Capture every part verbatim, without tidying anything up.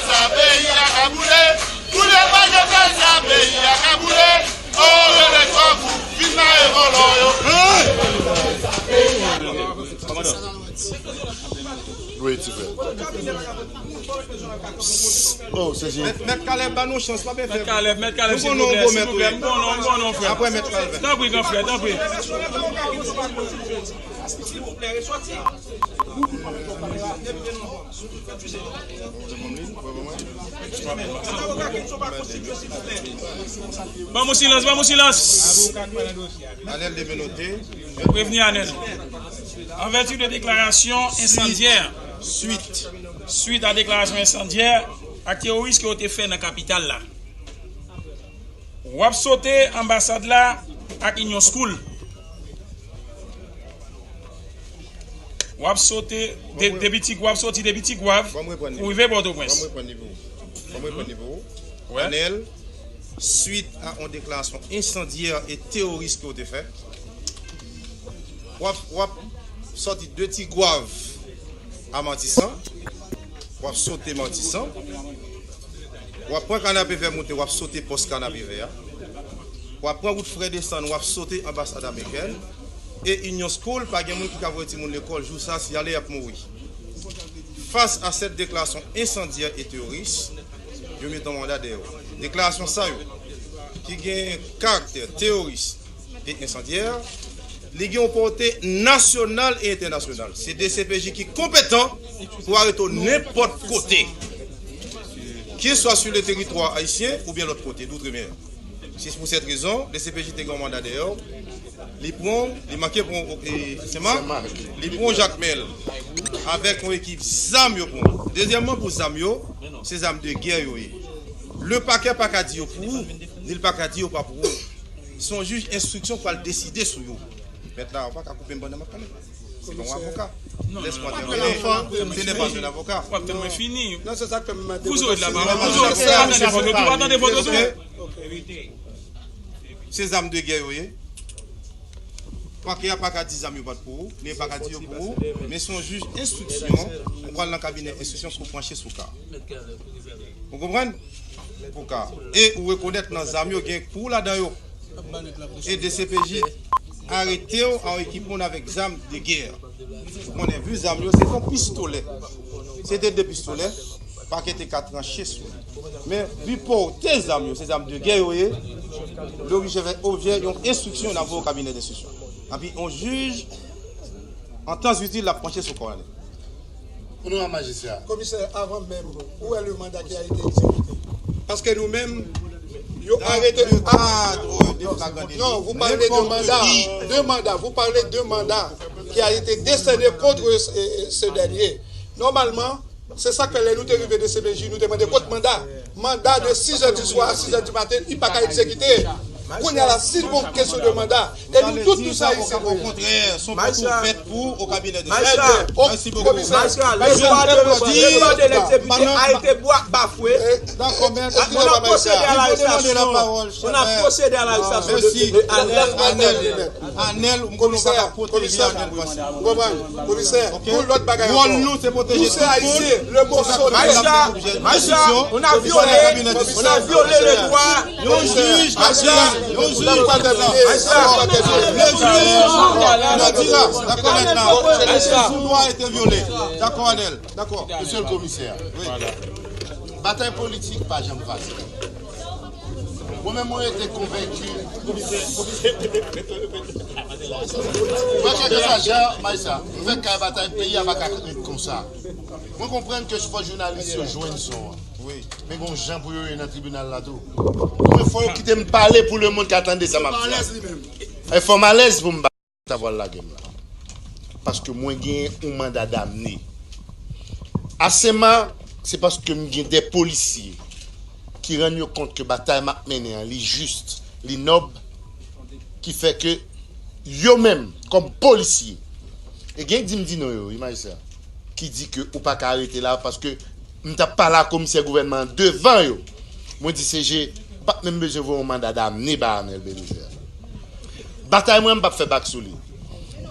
Sa peyi a ka boule, boule pa yo fè sa peyi a ka boule. Oh, rele kòk ou, vin mare vòlò yo. Wi, ti frè. Oh, sezi. Mèt, Mèt Kalèb, ba nou chans, pa byen fè. Mèt Kalèb, Mèt Kalèb, silvouplè, silvouplè, m konnen, m konnen, frè. Apre Mèt Kalèb. Tanpri, gran frè, tanpri. Ban mwen silans, ban mwen silans. Anèl de minote. Prevni Anèl. An vèti de deklarasyon ensandyè. Swit. Swit a deklarasyon ensandyè ak teworis ke w te fè nan kapital la. W ap sote anbasad la ak Union School. W ap sote de, depi Tigwav, soti depi Tigwav pou rive Pòtoprens. Ban m reprann nivo. Ban m reprann nivo. Wè. Anèl, swit a yon deklarasyon ensandyè e teworis ke w te fè, w ap, w ap soti de Tigwav a Matisan, w ap sote Matisan, w ap pran Kanapevè moute, w ap sote pòs Kanapevè a. W ap pran wout Frè desann, w ap sote anbasad amerikèn. E Union School, pa gen moun ki ka voye timoun lekòl jou sa, si y ale, y ap mouri. Fas a sèt deklarasyon ensandyè e teworis, yo mete yon manda dèyè w. Deklarasyon sa yo, ki gen karaktè teworis e ensandyè, li gen yon pòte nasyonal e entènasyonal. Se D C P J ki konpetan pou arete w nenpòt kote, kiswa sou le teritwa ayisyen oubyen lòt kote, doutremer. Se pou sèt rezon, D C P J te gen yon manda dèyè w. Li pran, li manke pran, e, Senmak, li pran Jakmèl. Avèk yon ekip zam yo pran. Dezyèmman, pou zam yo, se zam de gè yo ye. Le pakè pa ka di yo pou ou, ni l pa ka di yo pa pou ou. Se yon jij enstriksyon k pral deside sou yo. Mèt la, ou pa ka koupe m pandan m ap pale. Se pa yon avoka. Laisse-moi terminer. Ce n'est pas un avocat. W ap tèlman fini. Non, se sa k fè m mande. Vous aurez de la parole. Vous aurez, pa tande vòt tou, pa tande vòt tou. Se zam de gè yo ye. Pakè a pa ka di zam yo pa t pou ou, men pa ka di yo pou ou, men se yon jij enstriksyon, ou pral nan kabinè enstriksyon pou w tranche sou ka. Ou konprann? Pou ka. E ou rekonèt nan zam yo gen kou ladan yo. E D C P J arete w a yon ekip moun avèk zam de gè. Ou konnen, vi zam yo, se te yon pistolè. Se te de pistolè, pakè te ka tranche sou li. Men, vi pòte zam yo, se zam de gè yo ye, li oblije fè objè yon enstriksyon, n ap voye w kabinè denstriksyon. Epi, yon jij, an tan itil, l ap panche sou kò w. Onorab majistra. Komisè, avan menm, ou wè le mandat ki a été exécuté. Paske nou menm, yo arete. Non, vous parlez de mandat. De mandat. Vous parlez de mandat qui a été décerné contre ce, ce dernier. Nòmalman, se sa k fè lè nou te rive D C P J, nou te mande kot manda. Manda de sis è di swa a sis è di maten, li pa ka egzekite. Kounye a la, si l gon kesyon de manda, e nou tout nou se Ayisyen nou ye. Majistra, Majistra, le droit de l'exécutif a été bafoué. On a procédé à l'arrestation. On a procédé à l'arrestation de, de Anèl. Anèl, ou konnen w pa ka pwoteje Anèl konsa. Komisè, pou lòt bagay ankò. Wòl nou, se pwoteje tout moun. Majistra, Majistra, on a violé, on a violé le droit. Yon jij, Majistra, yon jij, Majistra. Le juge me dira, dakò, maintenant. Est-ce que son droit a été violé? Dakò, Anèl. Dakò. Monsieur le commissaire, batay politik pa janm fasil. Mwen menm, mwen rete konvenki. Mwen, kèlkeswa jan, Majistra, m fèk kay batay, peyi a pa ka ret konsa. Mwen konprann ke fò jounalis yo jwenn son an. Men gon jan pou yo ye nan tribinal la tou. Mwen, fò yo kite m pale pou lemonn ka tande sa m ap di a. E fò m alèz pou m ta pral lage m la. Paske mwen gen yon manda damne. Asema, se paske m gen de polisye ki rann yo kont ke batay m ap mennen an, li jis, li nòb, ki fè ke yo menm, kòm polisye, e gen di m di non yo, wi, Majistra, ki di ke ou pa ka rete la, paske m t ap pale a komisè gouvènman an devan yo. Mwen di C G, m p ap menm bezwen voye yon manda damne ba Anèl Belizaire. Batay mwen, m p ap fè bak sou li.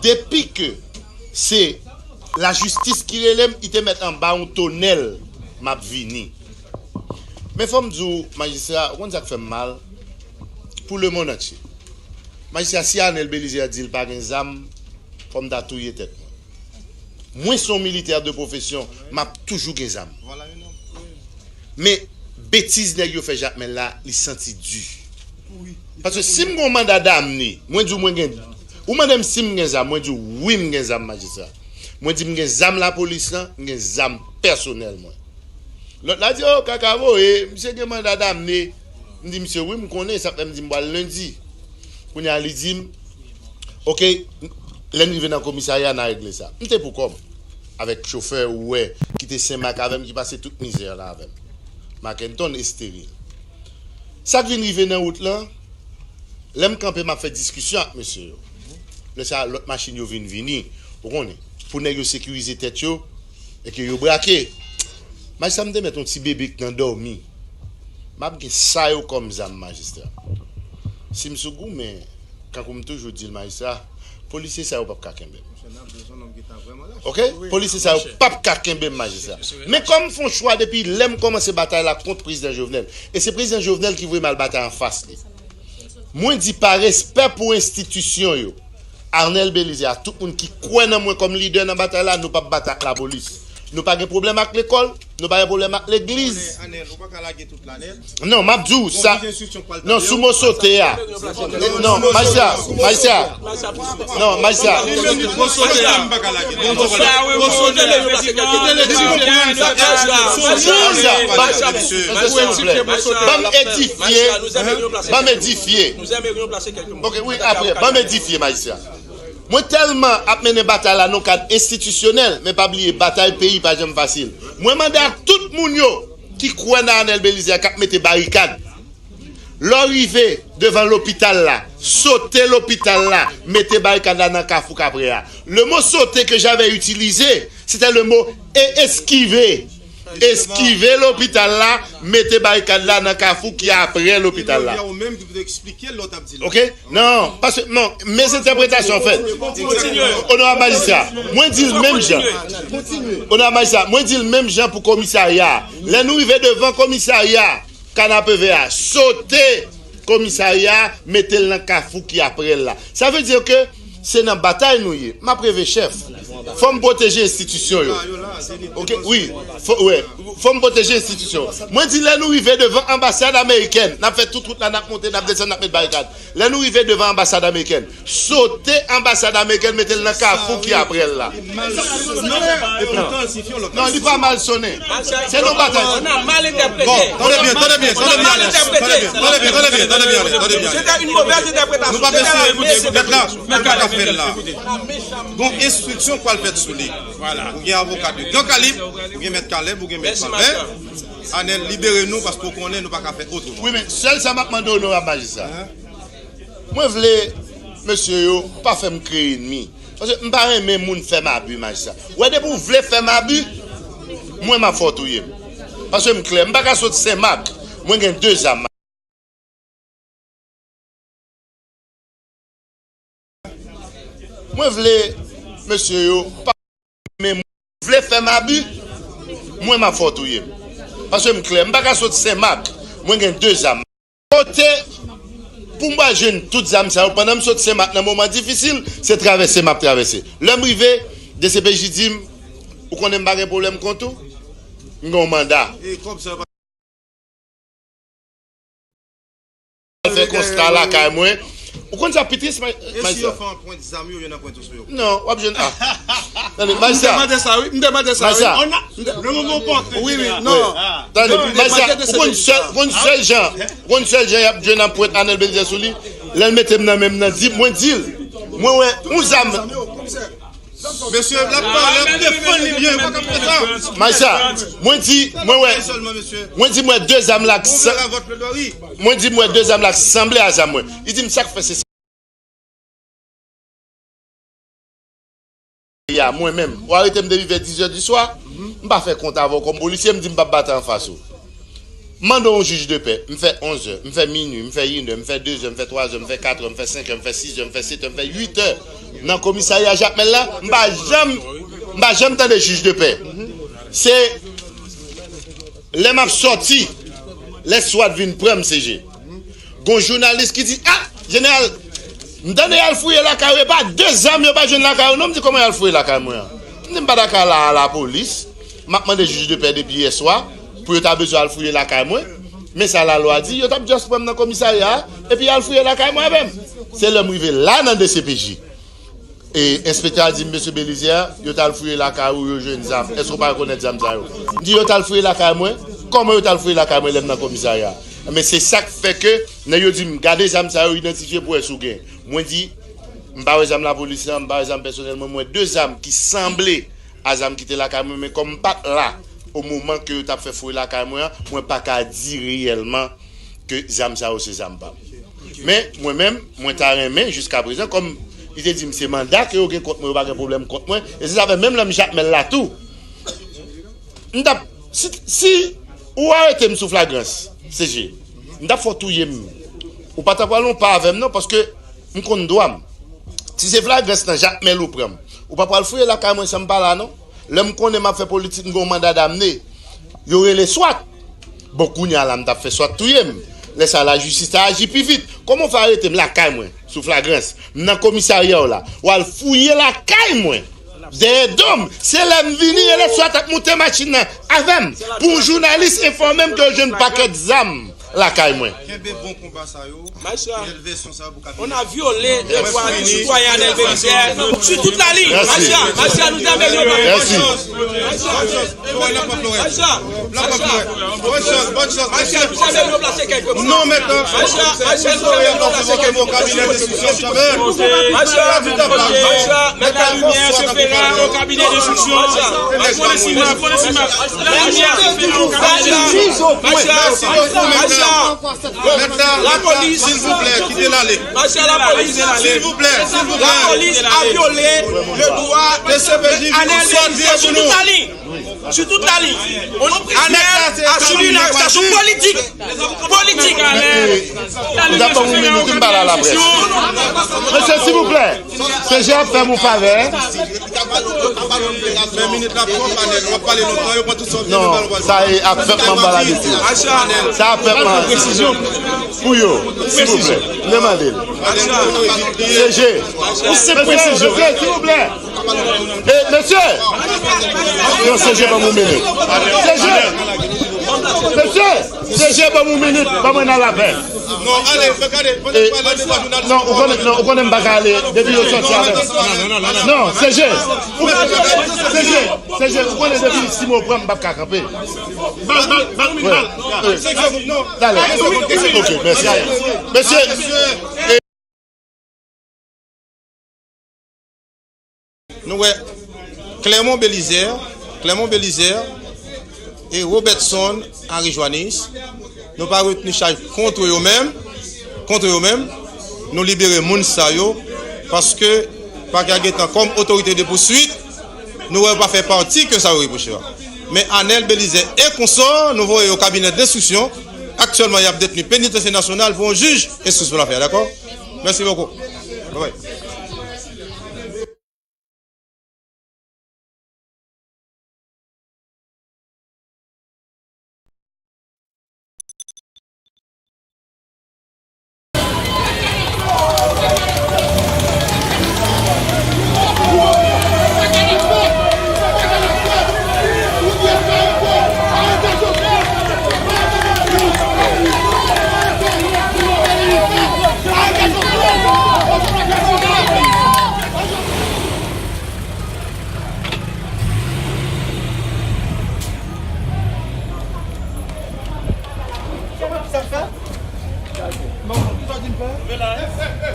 Depi ke se lajistis ki rele m, li te mèt anba yon tonèl, m ap vini. Men fò m di w, majistra, ou konn sa k fè m mal? Pou lemonn antye. Majistra, si Arnel Belizaire di l pa gen zam, fò m ta touye tèt mwen. Mwen se yon militè de pwofesyon, m ap toujou gen zam. Men betiz nèg yo fè Jakmèl la, li santi di. Paske si m gen yon manda damne, mwen di w mwen gen, ou mande m si m gen zam, mwen di w wi m gen zam, majistra. Mwen di m gen zam lapolis lan, m gen zam pèsonèl mwen. Lòt la di, o, kaka voye, misye gen manda damne. M di misye, wi, m konnen, sa fè m di m pral lendi. Kounye a, li di m, oke, lè n rive nan komisarya, n a regle sa. M te pou kò m, avèk chofè, ou wè, ki te Senmak avè m, ki pase tout mizè la avè m. Mackenton esteril. Sa k vin rive nan wout lan, lè m kanpe, m ap fè diskisyon ak mesye yo. Lè sa a, lòt machin yo vin vini, ou konnen, pou nèg yo sekirize tèt yo, e ke yo brake. Majistra, m te mèt yon ti bebe k nan dòmi. M ap gen sa yo kòm zam, majistra. Si m sou goumen, kankou m toujou di l, majistra, polisye sa yo p ap ka kenbe m. Oke? Polisye sa yo p ap ka kenbe m, majistra. Men kòm m fè yon chwa depi lè m kòmanse batay la kont prezidan Jovenel, e se prezidan Jovenel ki voye m al batay anfas li. Mwen di pa respè pou enstitisyon yo, Arnel Belizaire, tout moun ki kwè nan mwen kòm lidè nan batay la, nou p ap batay ak lapolis. Nou pa gen pwoblèm ak lekòl, nou pa gen pwoblèm ak legliz. Anèl, ou pa ka lage tout la nèt. Non, m ap di w sa. Non, sou mo sote a. Non, majistra, majistra. Non, majistra. Mo sote a. Majistra, ban m edifye. Ban m edifye. Ok, wi, apre, ban m edifye, majistra. Mwen tèlman ap mennen batay la nan kad enstitisyonèl, men pa bliye, batay peyi pa janm fasil. Mwen mande ak tout moun yo ki kwè nan Arnel Belizaire k ap mete barikad. Lè w rive devan lopital la, sote lopital la, mete barikad la nan kafou Kaprè a. Le mot sauter que j'avais utilisé, c'était le mot e- esquiver. Eskive lopital la, mete barikad la nan kafou ki apre lopital la. Ou menm ki pou te eksplike lè w t ap di l. Ok? Non, paske, non, mezentèpretasyon fèt. Onorab majistra, mwen di l menm jan. Onorab majistra, mwen di l menm jan pou komisarya a. Lè nou rive devan komisarya a, Kanapevè a, sote komisarya a, mete l nan kafou ki apre l la. Sa vle di ke se nan batay nou ye. M ap reve chèf. Fò m pwoteje enstitisyon yo. Ok, wi. Fò, wè. Fò m pwoteje enstitisyon. Mwen di lè nou rive devan anbasad amerikèn, n ap fè tout wout la, n ap monte, n ap desann, n ap met barikad. Lè nou rive devan anbasad amerikèn, sote anbasad amerikèn, mete l nan kafou ki apre l la. Non, li pa mal sonnen. Se yon batay. On a mal interprété. Bon, tande byen, tande byen, tande byen, Alex. Tande byen, tande byen, tande byen, Alex, tande byen, Alex. C'était une mauvaise interprétation. Nou pa mesye, mèt la, mèt la ka fè l la. Gon enstriksyon k pral fèt sou li. Ou gen avoka de gran kalib, ou gen mèt Caleb, ou gen mèt Palvin. Anèl, libere nou paske w konnen nou pa ka fè otreman. Wi, men sèl sa m ap mande onorab majistra. Mwen vle mesye yo pa fè m kreye ènmi. Paske m pa renmen moun fè m abi, majistra. Ou wè, depi w vle fè m abi, mwen m ap fè w touye m. Paske m klè, m pa ka sot Senmak, mwen gen de zam. Mwen vle mesye yo pa renmen moun vle fè m abi, mwen m ap fè w touye m. Paske m klè, m pa ka sot Senmak, mwen gen de zam. Kote pou m pral jwenn tout zam sa yo pandan m sot Senmak nan moman difisil, se travèse m ap travèse. Lè m rive, D C P J di m, ou konnen m pa gen pwoblèm kont ou, m gen yon manda. Fè konsta lakay mwen. Ou konn sa pi tris, ma- E si yo fè anprent zam yo, yo nan pwent sou yo? Non, w ap jwenn a. Tande, majistra. M te mande sa, wi. M te mande sa, wi. Majistra. Wi, wi, non. Tande, majistra, ou konn sèl, ou konn sèl jan, ou konn sèl jan y ap jwenn anprent Arnel Belizaire sou li? Lè l mete m nan men m nan, di, mwen di l, mwen wè yon zam. Mesye, l ap pale, l ap defann li byen, ou pa ka fè sa. Majistra, mwen di, mwen wè, mwen di, mwen de zam la k san-, mwen di, mwen de zam la k sanble a zam mwen. Li di m sa k fè se sa. Ya, mwen menm, ou arete m depi vè dizè di swa, m pa fè kont avè w kòm polisye, m di m p ap batay anfas ou. M mande yon jij de pè, m fè onzè, m fè minui, m fè inè, m fè dezè, m fè twazè, m fè katrè, m fè senkè, m fè sizè, m fè setè, m fè uitè nan komisarya Jakmèl la, m pa janm, m pa janm tande jij de pè. Se lè m ap sòti, Lè swat vin pran m, C G, gon jounalis ki di, "Ah, jeneral, m tande y al fouye lakay ou, e pa de zam yo pa jwenn lakay ou non." M di, "Kòman y al fouye lakay mwen an?" M di, "M pa ta ka la a lapolis, m ap mande jij de pè depi yèswa pou yo ta bezwen al fouye lakay mwen. Men sa lalwa di, yo t ap just pran m nan komisarya a, epi y al fouye lakay mwen avè m." Se lè m rive la nan D C P J. E enspektè a di m, "Mesye Belizaire, yo t al fouye lakay ou, yo jwenn zam. Èske w pa rekonèt zam sa yo?" M di, "Yo t al fouye lakay mwen? Kòman yo t al fouye lakay mwen lè m nan komisarya a?" Men se sa k fè ke nèg yo di m, "Gade zam sa yo, idantifye pou wè si w gen." Mwen di, "M pa wè zam lapolis lan, m pa wè zam pèsonèl mwen, m wè de zam ki sanble a zam ki te lakay mwen, men kòm m pa t la o moman ke yo t ap fè fouye lakay mwen an, mwen pa ka di reyèlman ke zam sa yo se zam pa m." Men, mwen menm, mwen ta renmen, jiskaprezan, kòm li te di m se manda ke yo gen kont mwen, yo pa gen pwoblèm kont mwen, e se sa fè menm lè m Jakmèl la tou, m t ap, si, si ou arete m sou flagrans, C G, m t ap fè w touye m. Ou pa t ap pral yon pa avè m non, paske m konn dwa m. Si se flagrans nan Jakmèl ou pran m, ou pa pral fouye lakay mwen san m pa la non. Lè m konnen m ap fè politik, m gen yon manda damne. Yo rele swat. Bon, kounye a la, m t ap fè swat touye m. Lè sa, lajistis ta aji pi vit. Kòman w fè arete m lakay mwen, sou flagrans? M nan komisarya w la. W al fouye lakay mwen. Dèyè do m. Se lè m vini, rele swat ap moute machin nan avè m. Pou yon jounalis enfòme m ke yo jwenn pakèt zam lakay mwen. Kenbe bon konba sa yo. Macha, on a violé les droits du citoyen Anel Belizaire sur toute la ligne. Macha, Macha, nous avons Macha, Macha, Macha, Macha, nous avons placé quelques mots. Non, maintenant, Macha, Macha, nous avons placé quelques mots. Macha, Macha, mets ta lumière, se fera au cabinet d'instruction. Macha, Macha, Macha, Macha, Macha, Macha, Mèt la, lapolis, silvouplè, kite l ale. Mache a lapolis. Silvouplè, silvouplè. Lapolis a vyole le dwa de Anel Belizaire sur toute la ligne. Sur toute la ligne. Anel asire une arrestation politique. Politique. Ou ta ban m yon minit, m pale a laprès. Mesye, silvouplè. C G ap fè m yon favè. Men minit la twòp, Anel. W ap pale lontan, yo pran tout sa w vle, yo pale. Non, sa e ap fèt manba la depi. Sa ap fèt manba. Pou yo, silvouplè. M te mande l. C G. Mesye, mesye, silvouplè. E, mesye. Non, C G, ban m yon minit. C G. Mesye. C G, ban m yon minit, ban mwen nan lapè. Non, ale, fè gade, pandan w pale devan jounalis. Non, ou konnen, non, ou konnen m pa ka ale depi yo sòti avè m. Non, C G. C G, C G, ou konnen depi Simo pran m, m p ap ka kanpe. Bal, bal, bal, bal. Dale. Ok, mèsi. Mesye. Nou wè Clermont Belizaire, Clermont Belizaire e Robertson Henri Joannis, nou pa retni chaj kont yo menm, kont yo menm, nou libere moun sa yo, paske pakè a gentan kòm otorite de pouswit, nou wè yo pa fè pati ke sa yo repwoche a. Men Anel Belizaire e konsò, nou voye yo kabinè denstriksyon, aktyèlman y ap detni penitansye nasyonal pou yon jij enstriksyon l ap fè, dakò? Merci beaucoup. Bye bye.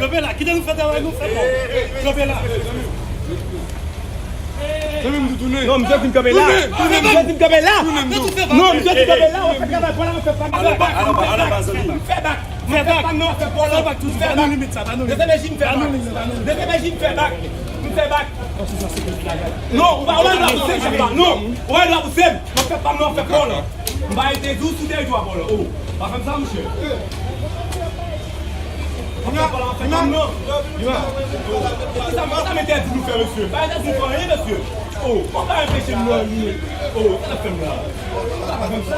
Kanpe la, kite nou fè travay nou, fè bon. Kanpe la. Non, misye di m kanpe la. Misye di m kanpe la. Non, misye di m kanpe la. W ap fè travay pou la, w ap fè pa m fè bak. M fè bak. M fè bak. M fè bak. Non, w ap fè pa w la. M fè bak. D C P J, m fè bak. D C P J, m fè bak. M fè bak. Non, ou pa, ou pa dwe pouse m, chèf la. Non, ou pa dwe pouse m. W ap fè pa m, non, w ap fè pa w la. M pa rete di w sou tèritwa pa w la. Oh, pa fè m sa, monchè. Sa m entèdi nou fè, mesye? Pa entèdi nou fè anyen, mesye. Oh, ou pa anpeche m nan anyen. Oh, sa n ap fè m la? Ou pa ka fè m sa.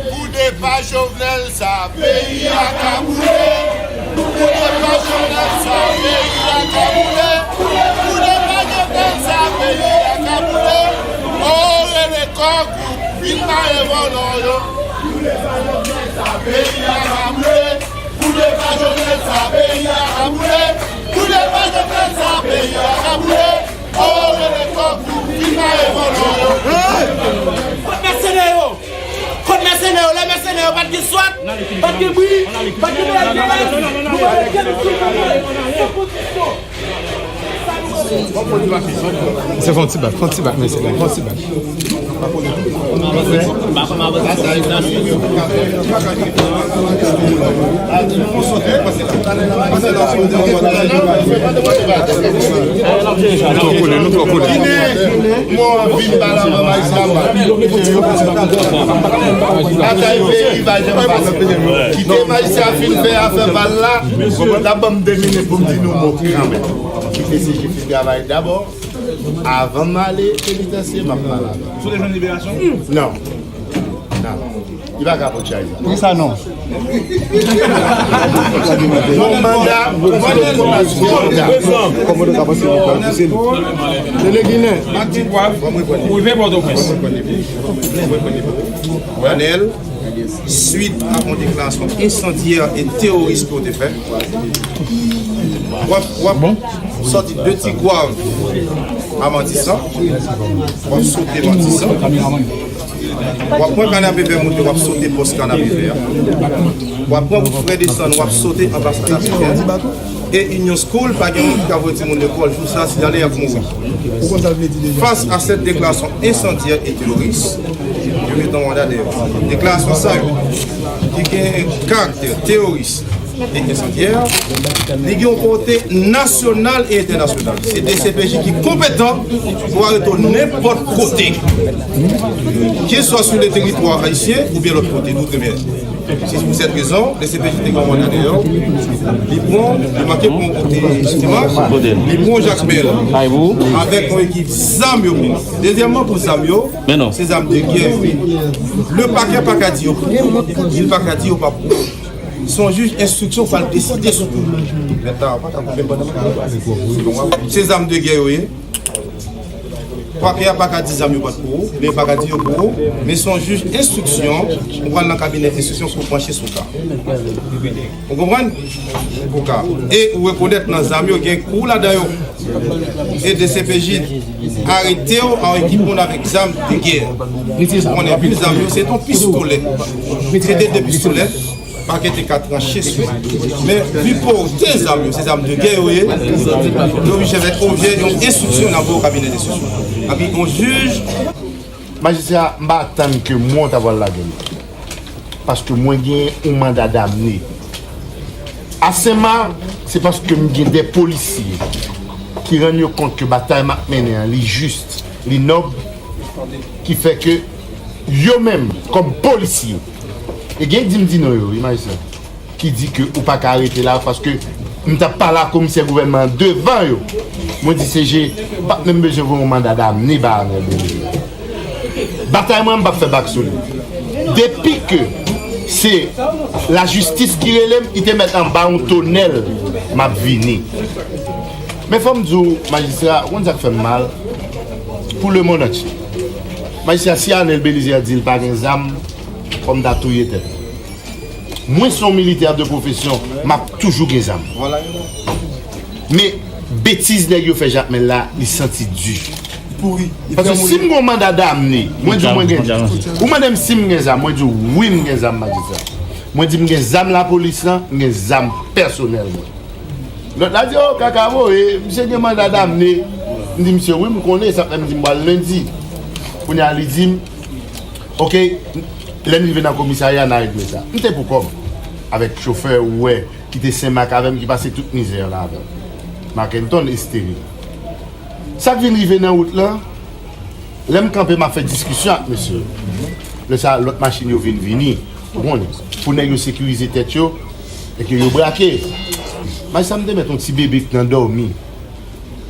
Pou depa Jovenel sa, peyi a ka boule. Pou depa Jovenel sa, peyi a ka boule. Pou depa Jovenel sa, peyi a ka boule. O, rele kò group, vin mare vòlò yo. Pou depa Jovenel sa, peyi a ka boule. Pou depa Jovenel sa, peyi a ka boule. Pou depa Jovenel sa, peyi a ka boule. O, rele kò group, vin mare vòlò yo. Kot mèsenè yo? Kot mèsenè yo? Lè mèsenè yo pa t gen swat, pa t gen bri, pa t gen bagay. Nou pa t gen bri. Se fè yon ti bak, fè yon ti bak, mesye, fè yon ti bak. Nou twò kole, nou twò kole. Mwen vin pale anvan majistra pa. Atay peyi pa janm pase. Kite majistra fin fè afè pa l la. L ap ban m de minit pou m di nou mo kanmenm. Kite C J fin travay dabò. Avan m ale penitansye, m ap pale avè l. Sou te jwenn liberasyon? Non. Non. Li pa ka pote chay sa. Poukisa non? Bon, manda, manda. Kòman nou ka panse nou pral pouse li? Tele Ginen. Ak Ti Pwav, ou rive Pòtoprens. Anèl, swit a yon deklarasyon ensandyè e teworis ke w te fè, w ap, w ap sòti de Ti Pwav a Matisan, w ap sote Matisan. W ap pran Kanapevè monte, w ap sote pòs Kanapevè a. W ap pran wout Frè Desann, w ap sote anbasad amerikèn. E Union School, pa gen moun ki ka voye timoun lekòl jou sa, siyale y ap mouri. Face à cette déclaration incendiaire et terroriste, yo mete yon manda dèyè yo. Deklarasyon sa yo, ki gen karaktè teworis, e ensandyè, li gen yon pòte nasyonal e entènasyonal. Se D C P J ki konpetan pou arete w nenpòt kote, keswa sou le teritwa ayisyen oubyen lòt kote, doutremen. Se pou sèt rezon, D C P J te gen yon manda dèyè w. Li pran, li manke pran yon kote, jisteman, li pran Jakmèl avèk yon ekip zam yo pran. Dezyèmman, pou zam yo, se zam de gè yo ye. Le pakè pa ka di yo pran, li pa ka di yo pa pran. Se yon jij enstriksyon k pral deside sou tou. Se zam de gè yo ye. Pakè a pa ka di zam yo pa t pou ou, men pa ka di yo pou ou, men se yon jij enstriksyon, ou pral nan kabinè enstriksyon pou w panche sou ka. Ou konprann? Pou ka. E ou rekonèt nan zam yo gen kou ladan yo. E D C P J arete w an ekipman avèk zam de gè. Ou konnen plis zam yo, se yon pistolè. Se de, de pistolè. Pakè te ka tranche sou li. Men, vi pou te zam yo, se zam de gè yo ye, yo oblije fè objè yon enstriksyon nan bo kabinè de sesyon. Epi, yon jij. Majistra, m pa atann ke mwen w ta pral lage m. Paske mwen gen yon manda damne. Asema, se paske m gen de polisye ki rann yo kont ke batay m ap mennen an, li jis, li nòb, ki fè ke yo menm, kòm polisye, E gen di m di non yo, wi, majistra, ki di ke ou pa ka rete la paske m t ap pale ak komisè gouvènman an devan yo. Mwen di, "C G, m p ap menm bezwen voye yon manda damne ba Arnel Belizaire. Batay mwen, m p ap fè bak sou li. Depi ke se lajistis ki rele m, li te mèt anba yon tonèl, m ap vini." Men fò m di w, majistra, ou konn sa k fè m mal? Pou lemonn antye. Majistra, si Arnel Belizaire di l pa gen zam, fò m ta touye tèt mwen. Mwen se yon militè de pwofesyon, m ap toujou gen zam. Men betiz nèg yo fè Jakmèl la, li santi di. Paske si m gen yon manda damne, mwen di w mwen gen, ou mande m si m gen zam, mwen di w wi m gen zam, majistra. Mwen di m gen zam lapolis lan, m gen zam pèsonèl mwen. Lòt la di, "O, kaka voye, misye gen manda damne." M di misye, "Wi, m konnen, sa fè m di m pral lendi." Kounye a, li di m, "Oke, lè n rive nan komisarya, n a regle sa." M te pou kò m, avèk chofè, ou wè, ki te Senmak avè m, ki pase tout mizè yo la avè m. Marc Anton Estéril. Sa k vin rive nan wout lan, lè m kanpe, m ap fè diskisyon ak mesye yo. Lè sa, lòt machin yo vin vini, ou konnen, pou nèg yo sekirize tèt yo, e ke yo brake. Majistra, m te mèt yon ti bebe k nan dòmi.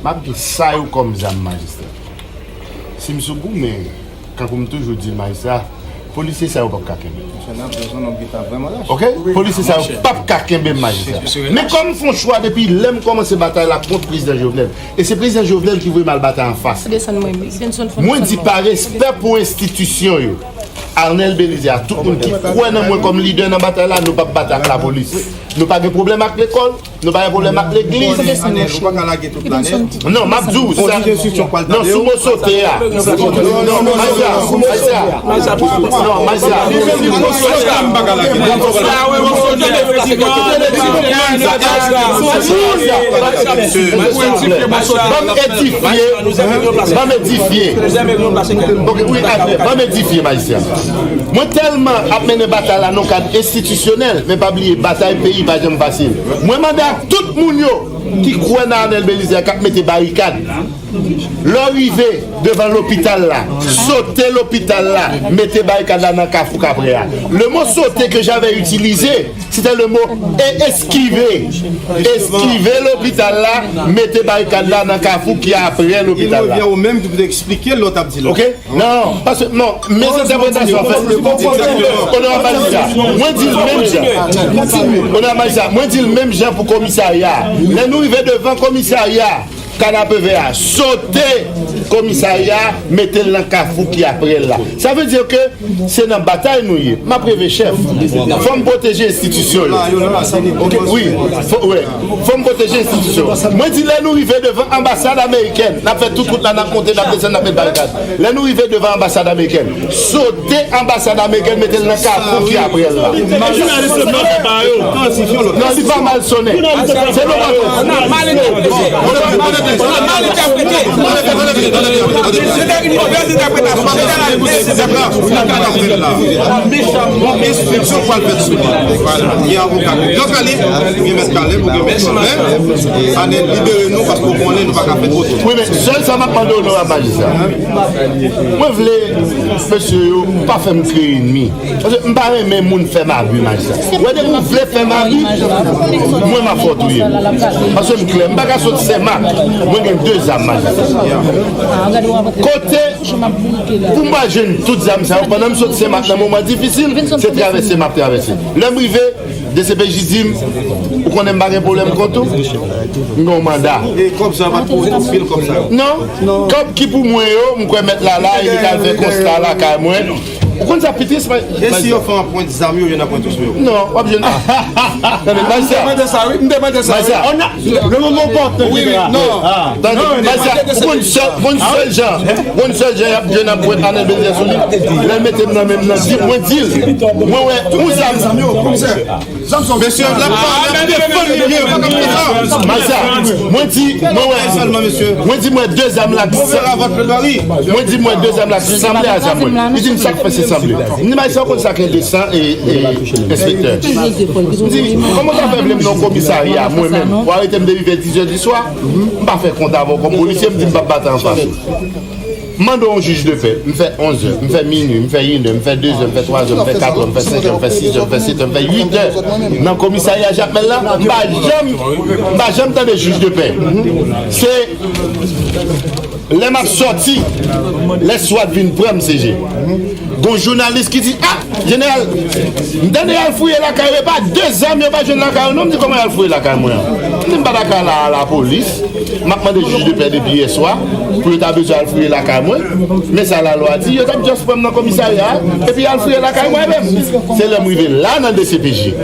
M ap gen sa yo kòm zam, majistra. Si m sou goumen, kankou m toujou di l, majistra, polisye sa yo p ap ka kenbe. Oke? Polisye sa yo p ap ka kenbe m, majistra. Men kòm m fè yon chwa depi lè m kòmanse batay la kont prezidan Jovenel, e se prezidan Jovenel ki voye m al batay anfas. Mwen di pa respè pou enstitisyon yo. Arnel Belizaire, tout moun ki kwè nan mwen kòm lidè nan batay la, nou p ap batay ak lapolis. Nou pa gen pwoblèm ak lekòl, nou pa gen pwoblèm ak legliz. Non, m ap di w sa. Non, sou mo sote a. Non, Maïsa, Maïsa. Non, Maïsa. Ban m edifye. Ban m edifye. Ok, wi, ban m edifye, Maïsa. Mwen tèlman ap mennen batay la nan kad enstitisyonèl, men pa bliye, batay peyi pa janm fasil. Mwen mande ak tout moun yo ki kwè nan Arnel Belizaire k ap mete barikad. Lè w rive devan lopital la, sote lopital la, mete barikad la nan kafou Kaprè a. Le mot sauter que j'avais utilisé, c'était le mot e-, esquiver. Esquiver lopital la, mete barikad la nan kafou ki aprè lopital la. Ou menm ki pou te eksplike lè w t ap di la. Ok? Non, paske, non, men entèpretasyon an fèt. Onorab Majistra, mwen di l menm jan. Onorab Majistra, mwen di l menm jan pou komisarya a. Lè nou rive devan komisarya a, Kanapevè a, sote komisarya a, mete l nan kafou ki aprè l la. Sa vle di ke se nan batay nou ye. M ap reve chèf. Fò m pwoteje enstitisyon yo. Ok, wi. Fò, wi. Fò m pwoteje enstitisyon. Mwen di lè nou rive devan anbasad amerikèn, n ap fè tout wout la, n ap monte, n ap desann, n ap met barikad. Lè nou rive devan anbasad amerikèn, sote anbasad amerikèn, mete l nan kafou ki aprè l la. Non, li pa mal sonnen. Se nou pa mal. Mal entèprete. Mal entèprete. Se te yon movèz entèpretasyon. Se te la. Bon, enstriksyon pral fèt sou li. Vwala. Gen avoka. Gen Kaleb, gen mèt Kaleb, ou gen mèt Kaleb. Ann libere nou paske w konnen nou pa ka fè twò twò. Wi, men sèl sa m ap mande onorab majistra. Mwen vle mesye yo pa fè m kreye enmi. Paske m pa renmen moun fè m abi, majistra. Wè, depi w vle fè m abi, mwen m ap fè w touye m. Paske m klè, m pa ka sot Senmak. Mwen gen de zam, majistra. Kote pou m al jwenn tout zam sa yo, pandan m sot Senmak nan moman difisil, se travèse m ap travèse. Lè m rive, D C P J di m, ou konnen m pa gen pwoblèm kont ou? M gen yon manda. E kòb sa pa pou ou, pil kòb sa yo? Non. Kòb ki pou mwen yo, m kwè mèt la la, e li ka al fè konsta lakay mwen. Ou konn sa pi tris, mwen? E si yo fè anprent zam yo, yo nan pwent sou yo? Non, w ap jwenn. Tande, Maïsa. M te mande sa, wi. M te mande sa, wi. Maïsa. On a, le moment opportun, wi, wi, non. Tande, Maïsa, ou konn sèl, ou konn sèl jan, ou konn sèl jan y ap jwenn anprent Arnel Belizaire sou li? Lè l mete m nan men m nan, di, mwen di l. Mwen wè, ou zam. Mesye, l ap pale, l ap defann li byen, pa konprann sa. Maïsa, mwen di, mwen wè, mwen di mwen de zam la ki sanble. Mwen di mwen de zam la ki sanble a zam mwen. Li di m sa k fè se sanble. M di, Maïsa, ou konn sa k enteresan, e, e, enspektè? M di, kòman w ta fè vle m nan komisarya, mwen menm, ou arete m depi vè dizè di swa, m pa fè kont avè w kòm polisye, m di m p ap batay anfas ou. M mande yon jij de pè, m fè onz è, m fè minui, m fè inè, m fè dezè, m fè twazè, m fè katrè, m fè senkè, m fè sizè, m fè setè, m fè uitè nan komisarya Jakmèl la, m pa janm, m pa janm tande jij de pè. Se lè m ap sòti, lè swat vin pran m, C G. Gon jounalis ki di, a, jeneral, m tande y al fouye lakay ou, e pa de zam yo pa jwenn lakay ou non, m di kòman y al fouye lakay mwen an? M di m pa ta ka la a lapolis, m ap mande jij de pè depi yè swa, pou yo ta bezwen al fouye lakay mwen, men sa lalwa di, yo t ap just pran m nan komisarya a, epi y al fouye lakay mwen menm. Se lè m rive la nan D C P J.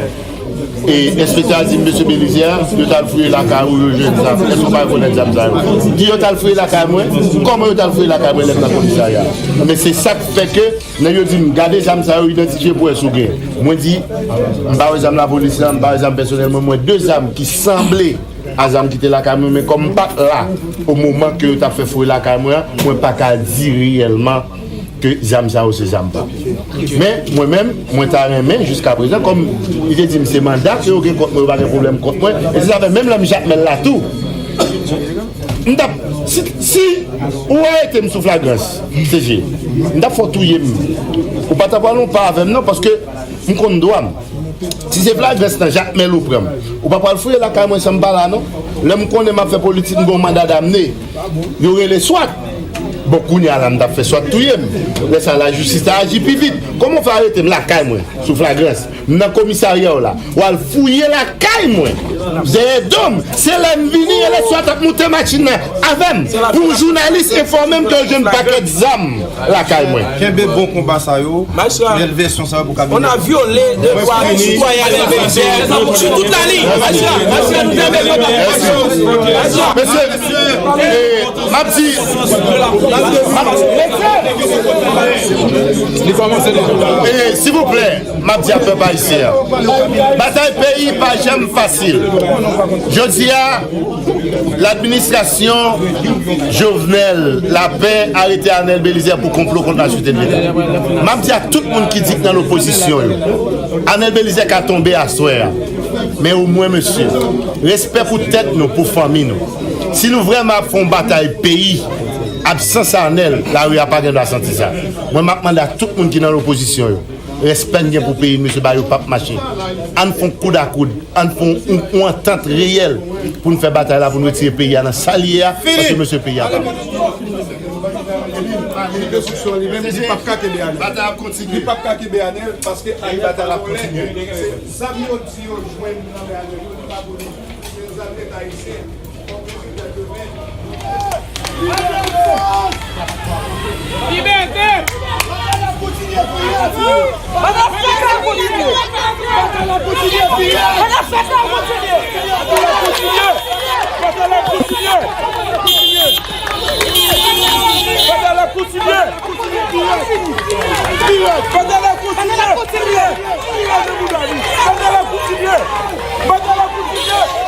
E enspektè a di m, mesye Belizaire, yo t al fouye lakay ou, yo jwenn zam. Èske w pa rekonèt zam sa yo? Di yo t al fouye lakay mwen. Kòman yo t al fouye lakay mwen lè m nan komisarya? Men se sa k fè ke nèg yo di m, gade zam sa yo, idantifye pou wè si w gen. Mwen di, m pa wè zam lapolis la, m pa wè zam pèsonèl mwen, mwen de zam ki sanble a zam ki te lakay mwen, men kòm m pa t la o moman ke yo t ap fè fouye lakay mwen an, mwen pa ka di reyèlman ke zam sa yo se zam pa m. Men, mwen menm, mwen ta renmen, jiska prezan, kòm li te di m se manda ke yo gen kont mwen, yo pa gen pwoblèm kont mwen, e se sa fè menm lè m Jakmèl la tou, m t ap, si, si ou arete m sou flagrans, C G, m t ap fè w touye m. Ou pa t ap pran yon pa avè m non, paske m konn dwa m. Si se flagrans nan Jakmèl ou pran m, ou pa pral fouye lakay mwen san m pa la non. Lè m konnen m ap fè politik, m gen yon manda damne. Yo rele swat. Bon, kounye a la, m t ap fè swat touye m. Lè sa, lajistis ta aji pi vit. Kòman w fè arete m lakay mwen, sou flagrans? M nan komisarya w la. W al fouye lakay mwen. Dèyè do m, se lè m vini, e lè swat ap moute machin nan avè m. Pou jounalis enfòme m ke yo jwenn pakèt zam lakay mwen. Kenbe bon konba sa yo. Bèl vèsyon sa yo pou Kabinèt. On a violé le droit du citoyen Arnel Belizaire sur toute la ligne. Mesye, e, m ap di, e, silvouplè, m ap di a pèp ayisyen an, batay peyi pa janm fasil. Jodi a, ladministrasyon Jovenel la pè arete Arnel Belizaire pou konplo kont la sirete de Leta. M ap di a tout moun ki di k nan lopozisyon yo, Arnel Belizaire ka tonbe aswè a. Men omwen, mesye, respè pou tèt nou, pou fanmi nou. Si nou vrèman ap fè yon batay peyi, absans Arnel, lari a pa gen dwa santi sa. Mwen, m ap mande a tout moun ki nan lopozisyon yo, respè n gen pou peyi n, mesye, bagay yo p ap mache. Ann fè yon koud a koud, ann fè yon, yon antant reyèl pou n fè batay la, pou n retire peyi a nan sa l ye a, paske, mesye, peyi a pa bon. Li p ap ka kenbe Arnel. Batay ap kontinye. Li p ap ka kenbe Arnel, paske Arnel pa vòlè. Se zam yo di yo jwenn nan men Arnel yo, li pa vòlè. Se zam Leta ayisyen. Libète! Batay la kontinye! Batay la kontinye! Batay la kontinye! Batay la kontinye! Batay la kontinye! Batay la kontinye! Batay la kontinye! Batay la kontinye! Batay la kontinye! Batay la kontinye!